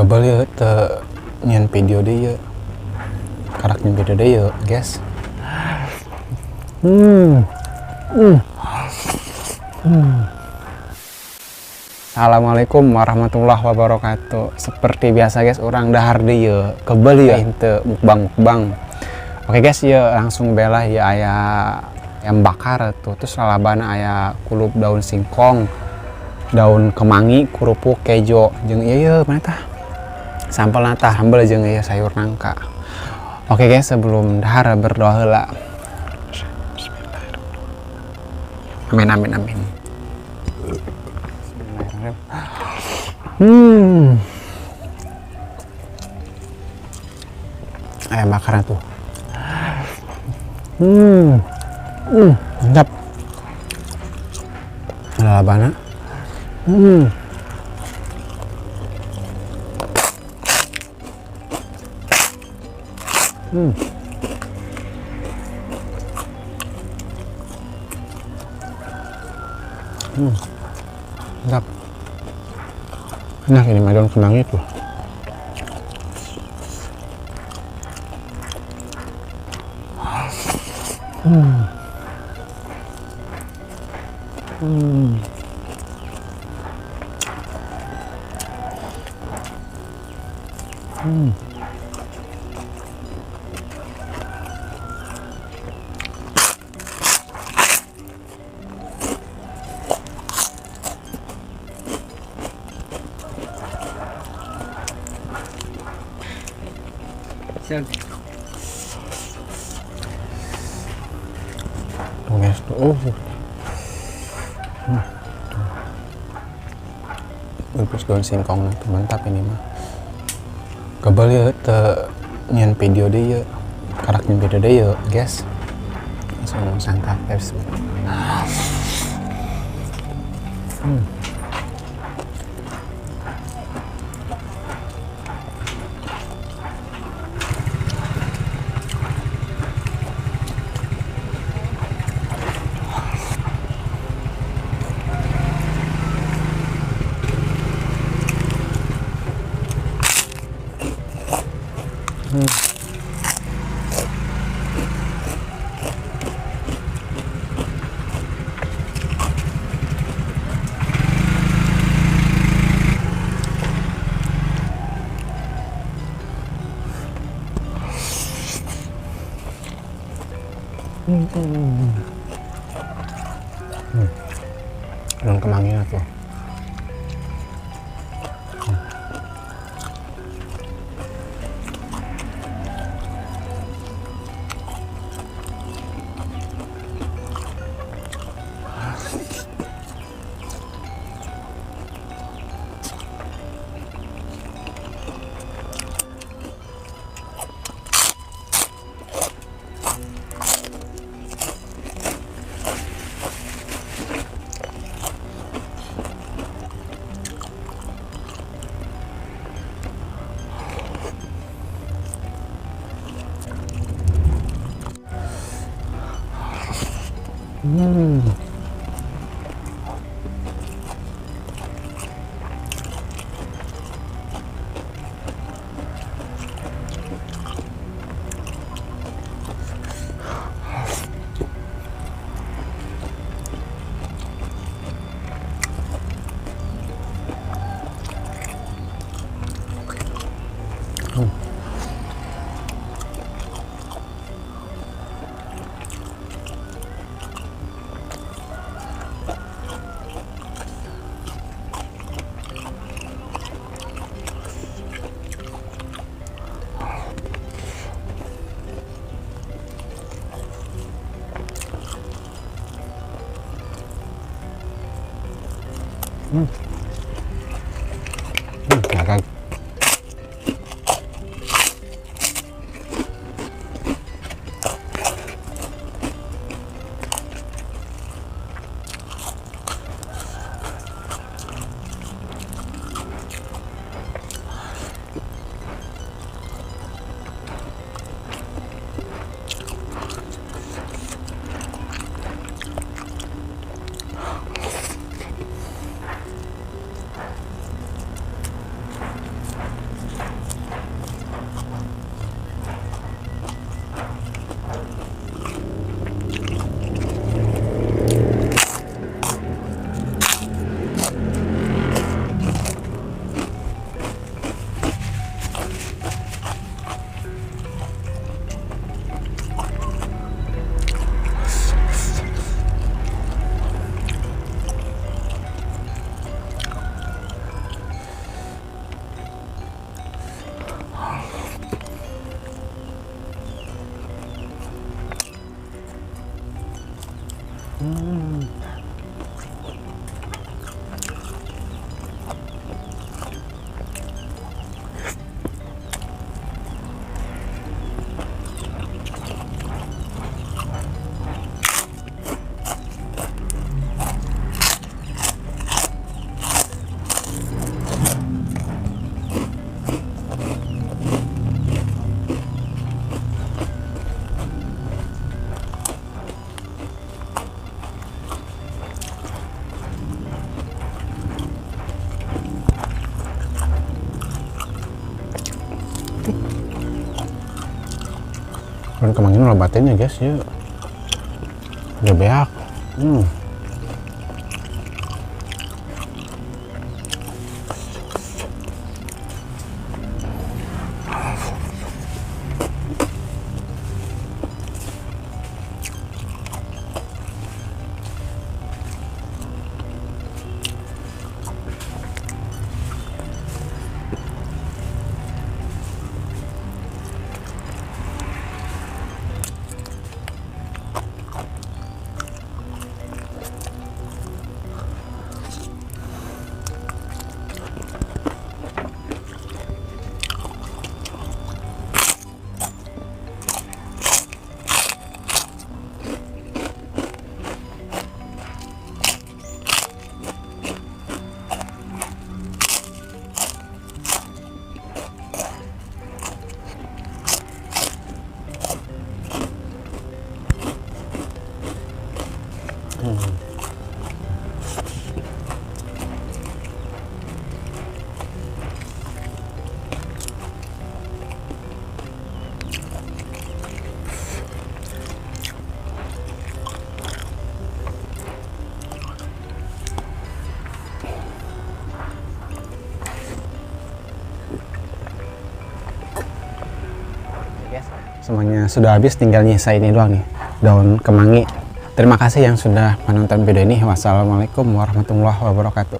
Kebal ya teu nyeun video deui ya. Karak nyeun video deui ya, guys. Assalamualaikum warahmatullahi wabarakatuh. Seperti biasa guys, orang dahar deui ya. Kebal ya henteu mukbang-mukbang. Oke guys, ya langsung belah ya aya ayam bakar tuh. Terus lalabana aya kulup daun singkong, daun kemangi, kerupuk kejo, jeung ieu ye mana tah? Sambal tah, sambal jeung ieu sayur nangka. Oke guys, sebelum dahar berdoa heula. Amin amin amin. Bismillahirrahmanirrahim. Ayam bakarnya tuh. Mantap. Lalabana. Mantap. Nah, ini mah daun kemangi tuh. Tuh guys, tuh. Terus daun singkong tuh mantap ini mah. Kebal ya teu nyeun video deui ya. Karak nyeun video deui ya, guys. Langsung santap guys. Daun kemanginya tuh. Gagal. Daun kemangi loba nya guys ya. Udah beak. Semuanya sudah habis, tinggal nyisa ini doang nih, daun kemangi. Terima kasih yang sudah menonton video ini. Wassalamualaikum warahmatullahi wabarakatuh.